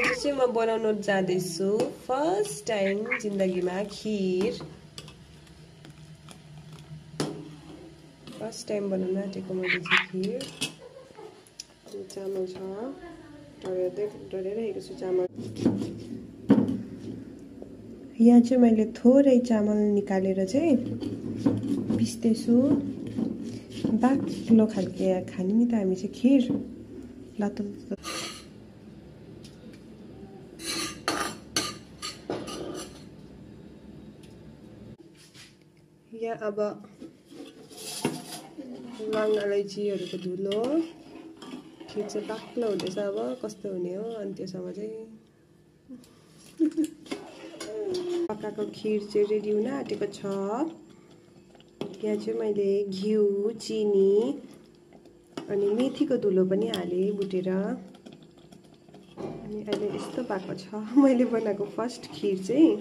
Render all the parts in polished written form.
आज चाहिँ म बनाउन जाँदैछु फर्स्ट टाइम जिन्दगीमा खीर। फर्स्ट टाइम बनाउन आँटेको मैले चाहिँ खीर। चामल छ, डढिरहेको छु चामल। यहाँ चाहिँ मैले थोरै चामल निकालेर चाहिँ पिस्दैछु। बाक्लो खालके खाने नि त हामी चाहिँ खीर लातो। यहाँ अब लङ अलैँचीहरूको धुलो। खीर चाहिँ बाक्लो हुँदैछ, अब कस्तो हुने हो अनि त्यसमा चाहिँ पकाएको खीर चाहिँ रेडी हुन आँटेको छ। यहाँ चाहिँ मैले घिउ, चिनी अनि मेथीको धुलो पनि हालेँ बुटेर। अनि अहिले यस्तो भएको छ मैले बनाएको फर्स्ट खीर चाहिँ।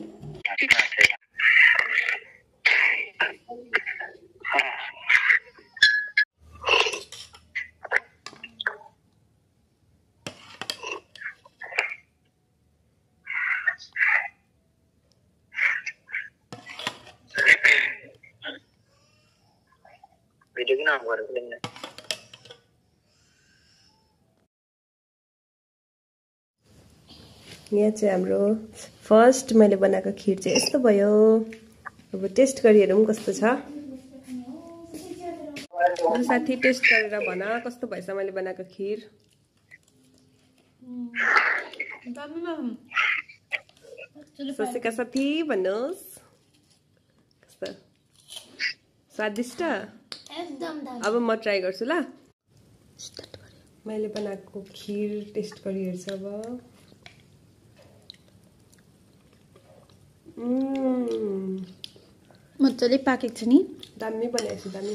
भिडियो किन अन गरेको तिमीले? यहाँ चाहिँ हाम्रो फर्स्ट मैले बनाएको खीर चाहिँ यस्तो भयो। अब टेस्ट गरी हेरौँ कस्तो छ। साथी टेस्ट गरेर भन कस्तो भएछ मैले बनाएको खीर। सोचेका साथी भन्नुहोस् कस्तो स्वादिष्ट। अब म ट्राई गर्छु ल। मैले बनाएको खीर टेस्ट गरी हेर्छु अब। मजाले पाकेको छ नि। दामी बनाएको छु, दामी।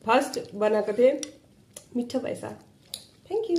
फर्स्ट बनाएको थिएँ, मिठो भएछ। Thank you.